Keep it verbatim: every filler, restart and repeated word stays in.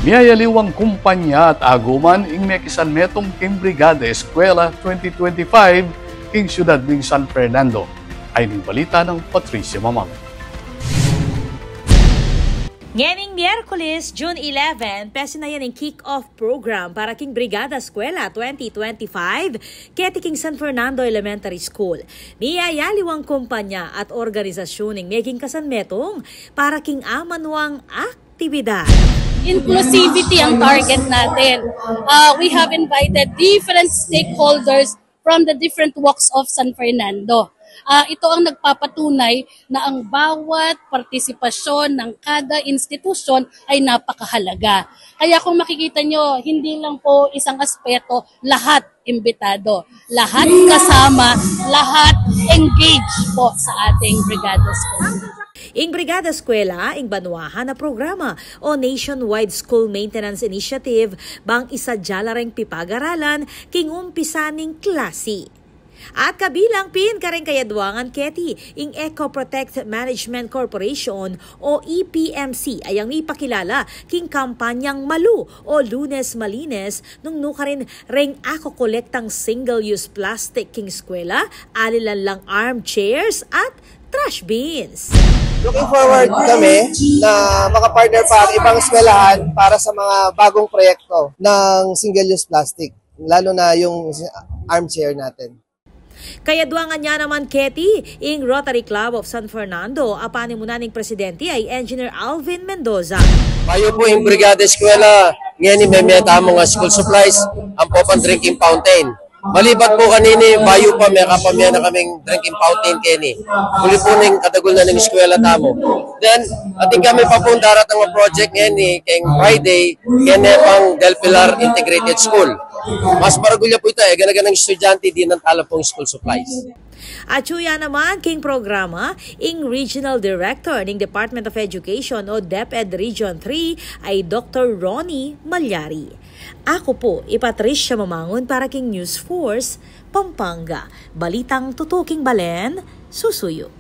Miyayaliwang kumpanya at aguman ing mekisanmetung king Brigada Eskwela twenty twenty-five king siyudad ning San Fernando. Ayni ing balita nang Patricia Mamang. Ngening Miyerkules, June eleven, pesinan ing kick-off program para king Brigada Eskwela twenty twenty-five keti king San Fernando Elementary School. Miyayaliwang kumpanya at organisasyun ing meging kasanmetung para king amanuang aktibidad. Inclusivity ang target natin. Uh, we have invited different stakeholders from the different walks of San Fernando. Ah, ito ang nagpapatunay na ang bawat partisipasyon ng kada institusyon ay napakahalaga. Kaya kung makikita nyo, hindi lang po isang aspeto, lahat imbitado, lahat kasama, lahat engage po sa ating Brigada School. Ing Brigada Eskwela, ing banwahan a programa o Nationwide School Maintenance Initiative, bang isadya la reng pipag-aralan king umpisa ning klasi. At kabilang pin kareng kayadwangan keti, ing Eco Protect Management Corporation o E P M C, ayang mipakilala king kampanyang Malu o Lunes Malinis, nung nukarin reng akokolektang single-use plastic king eskwela, alilan lang armchairs at trash bins. Looking forward kami na makapartner pa ang ibang eskwelahan para sa mga bagong proyekto ng single-use plastic, lalo na yung armchair natin. Kayadwangan ya naman keti, ing Rotary Club of San Fernando, a panimunan ning presidente ay Engineer Alvin Mendoza. Bayu pu ing Brigada Eskwela, ngeni meme tamu nga school supplies, ampo pang drinking fountain. Malibat pu kanini, bayu pa, mekapamie na kaming drinking fountain keni. Uli pu ning kadagul na ning eskwela tamu. Then, atin kami pa pung daratang a project ngeni, keng Friday, kene pang Del Pilar Integrated School. Mas maragul ya pu ita, e gana-ganang estudyante, dinan tala pung school supplies. Atyu ya naman king programa ing Regional Director ning Department of Education o DepEd Region three ay Doktor Ronnie Malyari. Aku pu i Patricia Mamangun para king News Force Pampanga. Balitang tutuking balen, susuyu.